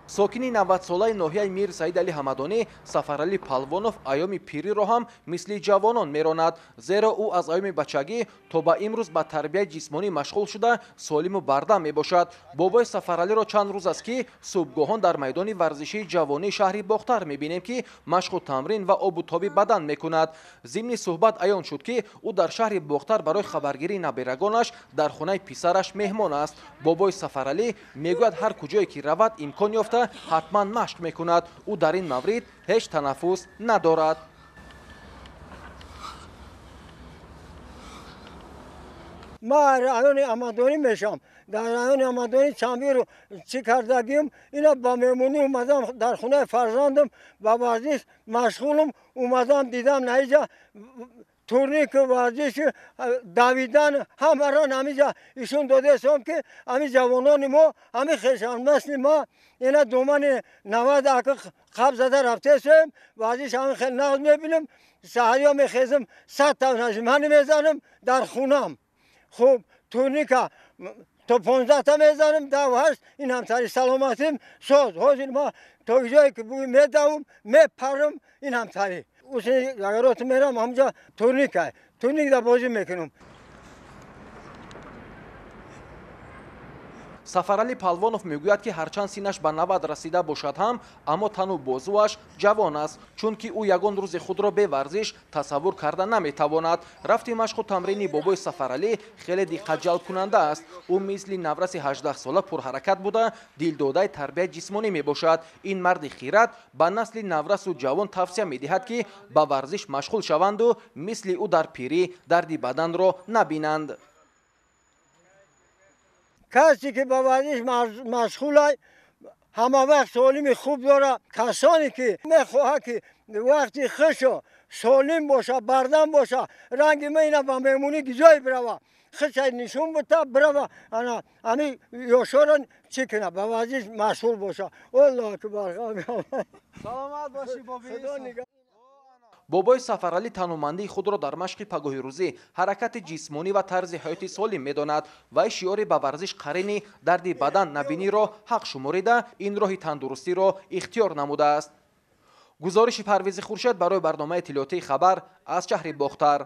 Сокини 90-солаи ноҳияи Мир Саид Али Ҳамадонӣ Сафаралӣ Палвонов айёми пириро ҳам мисли ҷавонон меронад, зеро ӯ аз айёми бачагӣ то ба имрӯз ба тарбияи ҷисмонӣ машғул шуда, солиму бардам мебошад. Бобои Сафаралиро чанд рӯз аст, ки субҳгоҳон дар майдони варзишии ҷавонии шаҳри Бохтар мебинем, ки машқу тамрин ва обу тоби бадан мекунад. Зимни суҳбат аён шуд, ки ӯ дар шаҳри Бохтар барои хабаргирии наберагонаш дар хонаи писараш меҳмон аст. Бобои Сафаралӣ мегӯяд, ҳар куҷое ки равад, имкон ёфта ҳатман машқ мекунад. Ӯ дар ин маврид ҳеҷ танаффус надорад. Ман райони Амадонӣ мешам. Дар райони Амадонӣ чандбиру чӣ кардагим, ина ба меҳмонӣ омадам, дар хонаи фарзандам ба варзиш машғулам. Омадам, дидам наиҷа турник, варзиш, давидан ҳамаро ҳамиҷа ишон додесом, ки ҳами ҷавонони мо, ҳами хешаннасли ма ина домани 90 ака қаб зада рафтесем. Варзиш ҳами хел нағз мебинем. Саҳарё мехезам, 100 та нажимани мезанам дар хунам. Хуб, турника то 15 та мезанам, 10 8. Ин ҳамтари саломатим соз. Ҳозир ма то ҷое ки буй медавам, мепарам. Ин ҳамтари агарот мерам, ҳамҷа турника, турникда бозӣ мекунам. Сафаралӣ Палвонов мегӯяд, ки ҳарчанд синнаш ба 90 расида бошад ҳам, аммо тану бозуаш ҷавон аст, чунки ӯ ягон рӯзи худро беварзиш тасаввур карда наметавонад. Рафти машқу тамрини бобои Сафаралӣ хеле диққатҷалбкунанда аст. Ӯ мисли навраси 18-сола пурҳаракат буда, дилдодаи тарбияи ҷисмонӣ мебошад. Ин марди хират ба насли наврасу ҷавон тавсия медиҳад, ки ба варзиш машғул шаванду мисли ӯ дар пирӣ дарди баданро набинанд. Касе ки ба варзиш машғул, ҳама вақт солими хуб дорад. Касоне ки мехоҳад, ки вақти хушо солим боша, бардам боша, ранги ма ина ба меҳмонӣ гиҷое бирава, хушай нишон бита, бирава, ана ами ёшоро чӣ куна, ба варзиш машғул боша. Аллоҳу акбар. Саломат бошӣ, боби. Бобои Сафаралӣ танумандии худро дар машқи пагоҳирӯзӣ, ҳаракати ҷисмонӣ ва тарзи ҳаёти солим медонад. Вай шиёри ба варзиш қарини дарди бадан набиниро ҳақ шуморида, ин роҳи тандурустиро ихтиёр намудааст. Гузориши Парвизи Хуршед барои барномаи иттилоотии «Хабар» аз шаҳри Бохтар.